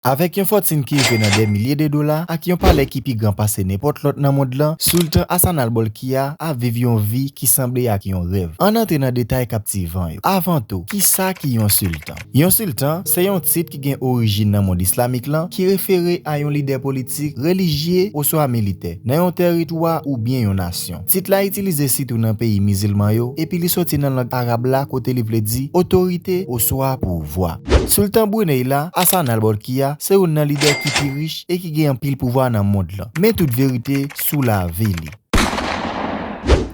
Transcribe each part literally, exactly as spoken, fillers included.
Avèk yon fòtin ki rive nan dè milye de dola ak yon palè ki pi gran pase nenpòt lòt nan mond lan, Soultan Hassanal Bolkiah ap viv yon vi ki sanble ak yon rèv. Ann antre nan detay kaptivan yo. Avan tou, kisa ki yon soultan? Yon soultan se yon tit ki gen orijin nan mond islamik lan, ki refere a yon lidè politik, relijye oswa militè nan yon tèritwa oubyen yon nasyon. Tit la itilize sitou nan peyi mizilman yo, epi li soti nan lang arab la kote li vle di otorite oswa pouvwa. Soultan Brunei la, Hassanal Bolkiah, se youn nan lidè ki pi rich e ki gen anpil pouvwa nan mond lan. Men tout verite sou lavi li.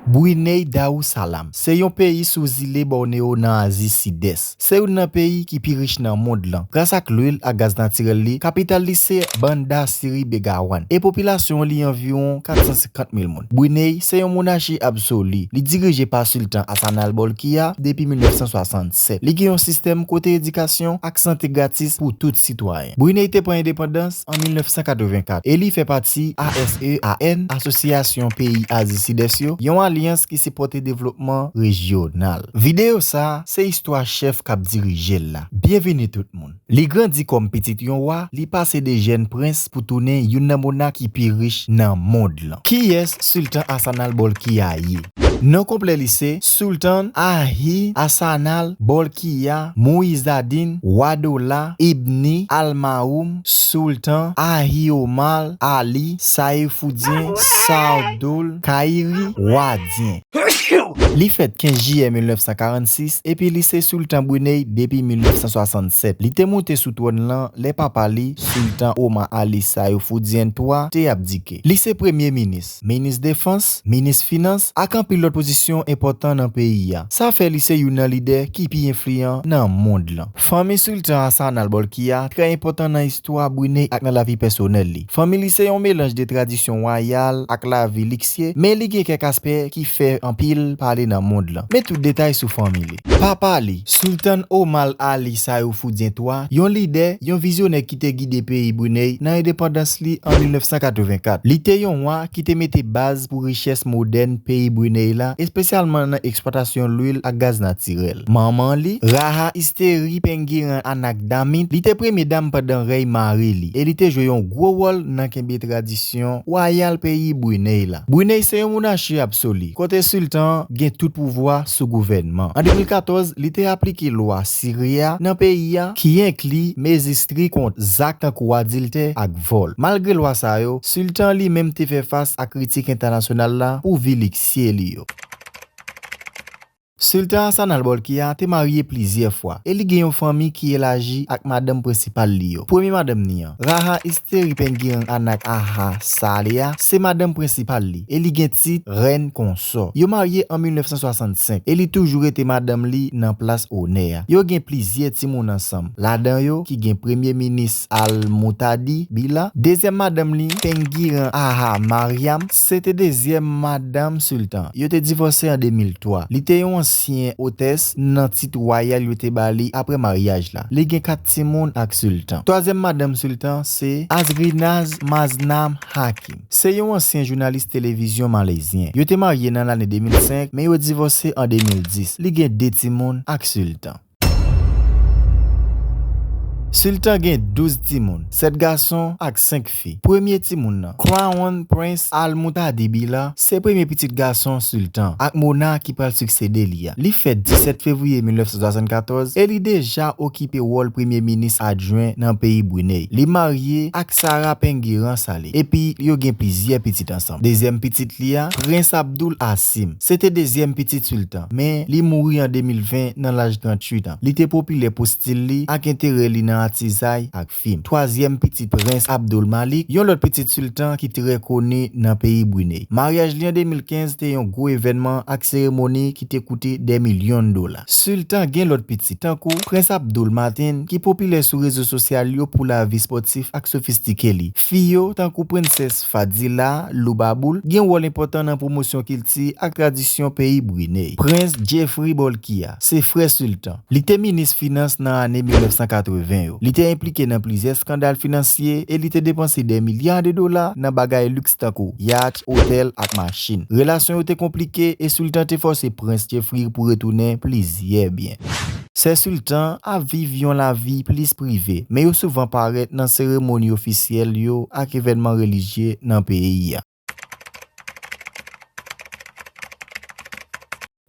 Brunei Darussalam se yon peyi sou zile Borneo nan Azi Sidès. Se youn nan peyi ki pi rich nan mond lan. Gras ak lwil ak gaz natirèl li, kapital li se Bandar Seri Begawan e popilasyon li anviwon kat san senkant mil moun. Brunei se yon monachi absoli. Li dirije pa Soultan Hassanal Bolkiah depi mil nèf san swasannsèt. Li gen yon sistèm kote edikasyon ak sante gratis pou tout sitwayen. Brunei te pran endepandans an mil nèf san katrevenkat e li fè pati A S E A N, Asosyasyon Peyi Azi Sidès yo, yon alyans ki sipòte devlopman rejyonal. Videyo sa a se istwa chèf k ap dirije l la. Byenvini tout moun. Li grandi kòm pitit yon wa, li pase de jèn prens pou tounen youn nan monak ki pi rich nan mond lan. Kiyès Soultan Hassanal Bolkiah ye? Non konplè li se Soultan Ahi Hassanal Bolkiah Muizaddin Wadola Ibni Almahoum Soultan Ahi Omar Ali Saifuddin Saudul Khairi Wadien. Li fèt kenz jiyè mil nèf san karannsis epi li se Soultan Brunei depi mil nèf san swasannsèt. Li te moute sou twòn lan lè papa li, Soultan Omar Ali Saifuddin twa, te abdike. Li se premye minis, minis defans, minis finans, ak anpil lòt pozisyon enpòtan nan peyi a. Sa fè li se youn nan lidè ki pi enfliyan nan mond lan. Fanmi Soultan Hassanal Bolkiah trè enpòtan nan istwa Brunei ak nan lavi pèsonèl li. Fanmi li se yon melanj de tradisyon wayal ak lavi liksye, men li gen kèk aspè ki fè anpil pale nan mond lan. Men tout detay sou fanmi li. Papa li, Soultan Omar Ali Saifuddin twa, yon lidè, yon vizyonè ki te gide peyi Brunei nan endepandans li an mil nèf san katrevenkat. Li te yon wa ki te mete baz pou richès modèn peyi Brunei la, espesyalman nan eksplwatasyon lwil ak gaz natirèl. Manman li, Raha Isteri Pengiran Anak Damit, li te premye dam pandan rèy mari li, e li te jwe yon gwo wòl nan kenbe tradisyon wayal peyi Brunei la. Brunei se yon monachi absoli, kote soultan an gen tout pouvwa sou gouvènman. An de mil katòz, li te aplike lwa Sharia nan peyi a, ki enkli mezi strik kont zak tankou adiltè ak vòl. Malgre lwa sa yo, soultan an li menm te fè fas a kritik entènasyonal la pou vi liksye li yo. Soultan Hassanal Bolkiah te marye plizyè fwa, e li gen yon fanmi ki elaji ak madanm prensipal li yo. Premye madanm ni an, Raha Isteri Pengiran Anak Aha Saleha, se madanm prensipal li, e li gen tit rèn konsò. Yo marye an mil nèf san swasann senk, e li toujou rete madanm li nan plas onè a. Yo gen plizyè timoun ansanm, ladan yo ki gen premye minis Al-Muhtadi Billah, dezyèm madanm li, Pengiran Aha Mariam, se te dezyèm madanm soultan. Yo te divòse an de mil twa. Li te yon ansyen otès nan tit wayal yo te ba li apre maryaj la. Li gen kat timoun ak soultan. Twazyèm madanm soultan se Azrinaz Maznam Hakim. Se yon ansyen jounalis televizyon malezyen. Yo te marye nan lane de mil senk, men yo divòse an de mil dis. Li gen de timoun ak soultan. Soultan gen douz timoun, sèt gason ak senk fi. Premye timoun nan, Crown Prince Al-Muhtadi Billah, se premye pitit gason soultan ak monak ki pral siksede li a. Li fèt disèt fevriye mil nèf san swasann katòz e li deja okipe wòl premye minis adjwen nan peyi Brunei. Li marye ak Sarah Pengiran Saleh, epi yo gen plizyè pitit ansanm. Dezyèm pitit li a, Prens Abdul Asim, se te dezyèm pitit soultan, men li mouri an de mil ven nan laj tranntuit an. Li te popilè pou stil li ak enterè li nan atizay ak fim. Twazyèm pitit Prens Abdul Malik, yon lòt pitit soultan ki trè koni nan peyi Brunei. Maryaj li an de mil kenz te yon gwo evènman ak seremoni ki te koute dè milyon dola. Soultan gen lòt pitit, tankou Prens Abdul Martin, ki popilè sou rezo sosyal yo pou lavi spòtif ak sofistike li. Fi yo, tankou Prensès Fadila Lubabul, gen wòl enpòtan nan pwomosyon kilti ak tradisyon peyi Brunei. Prens Jeffrey Bolkiah, se frè soultan. Li te minis finans nan ane mil nèf san katreven yo. Li te enplike nan plizyè eskandal finansye e li te depanse dè milya de dola nan bagay liks tankou yach, otèl ak machin. Relasyon yo te konplike e soultan te fòse Prens Jeffrey pou retounen plizyè byen. Sè Sultan ap viv yon lavi plis prive, men yo souvan parèt nan seremoni ofisyèl yo ak evènman relijye nan peyi a.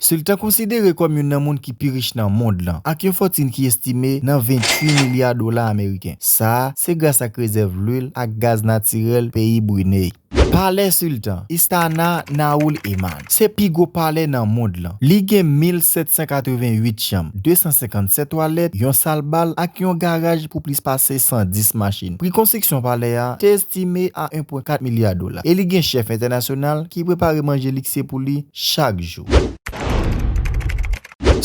Sultan konsidere kòm youn nan moun ki pi rich nan mond lan, ak yon fòtin ki estime nan venntuit milya dola ameriken. Sa a, se gras ak rezèv lwil ak gaz natirèl peyi Brunei. Palè Sultan, Istana Naul Iman, se pi gwo palè nan mond lan. Li gen mil sèt san katreventuit chanm, de san senkannsèt twalèt, yon sal bal ak yon garaj pou plis pase san dis machin. Pri konstriksyon palè a te estime a en pwen kat milya dola, e li gen chèf entènasyonal ki prepare manje liksye pou li chak jou.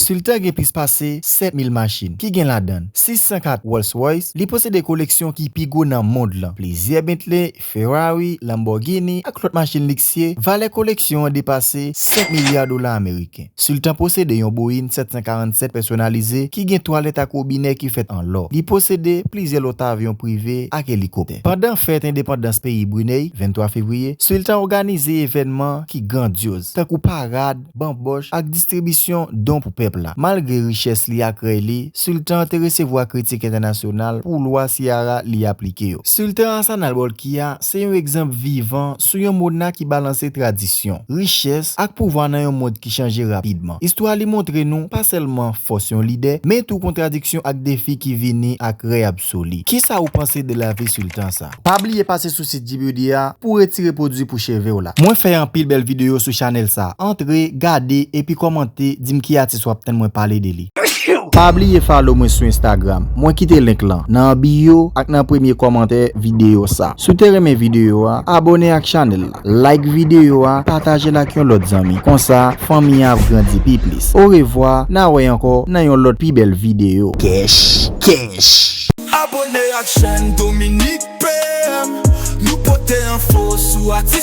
Sultan gen plis pase sèt mil machin, ki gen ladan l sis san kat Rolls Royce. Li posede koleksyon ki pi gwo nan mond lan, plizyè Bentley, Ferrari, Lamborghini ak lòt machin liksye. Valè koleksyon an depase senk milya dola ameriken. Sultan posede yon Boeing sèt san karannsèt pèsonalize ki gen twalèt ak wobinè ki fèt an lò. Li posede plizyè lòt avyon prive ak elikoptè. Pandan fèt endepandans peyi Brunei, venntwa fevriye, Sultan òganize evènman ki grandyoz, tankou parad, banbòch ak distribisyon don pou pèp la. Malgre richès li ak rèy li, Sultan te resevwa kritik entènasyonal pou lwa Siyara li aplike yo. Sultan Hassanal Bolkiah se yon egzanp vivan sou yon monak ki balanse tradisyon, richès ak pouvwa nan yon mond ki chanje rapidman. Istwa li montre nou pa sèlman fòs yon lidè, men tou kontradiksyon ak defi ki vini ak rèy absoli. Kisa ou panse de lavi Sultan sa? Pa bliye pase sou sit G B D a pou retire pwodui pou cheve w la. Mwen fè anpil bèl videyo sou chanèl sa. Antre, gade, epi kòmante, di m ki atis w ap tann mwen pale de li. Pa bliye follow mwen sou Instagram. Mwen kite link lan nan bio ak nan premye kòmantè videyo sa. Si w te renmen videyo a, abòne ak chanèl la. Like videyo a, pataje l ak yon lòt zanmi. Konsa, fanmi an ap grandi pi plis. Orevwa, n a wè ankò nan yon lòt pi bèl videyo. Kèch, kèch. Abòne ak chèn Dominique P M. Nou pote enfo sou atis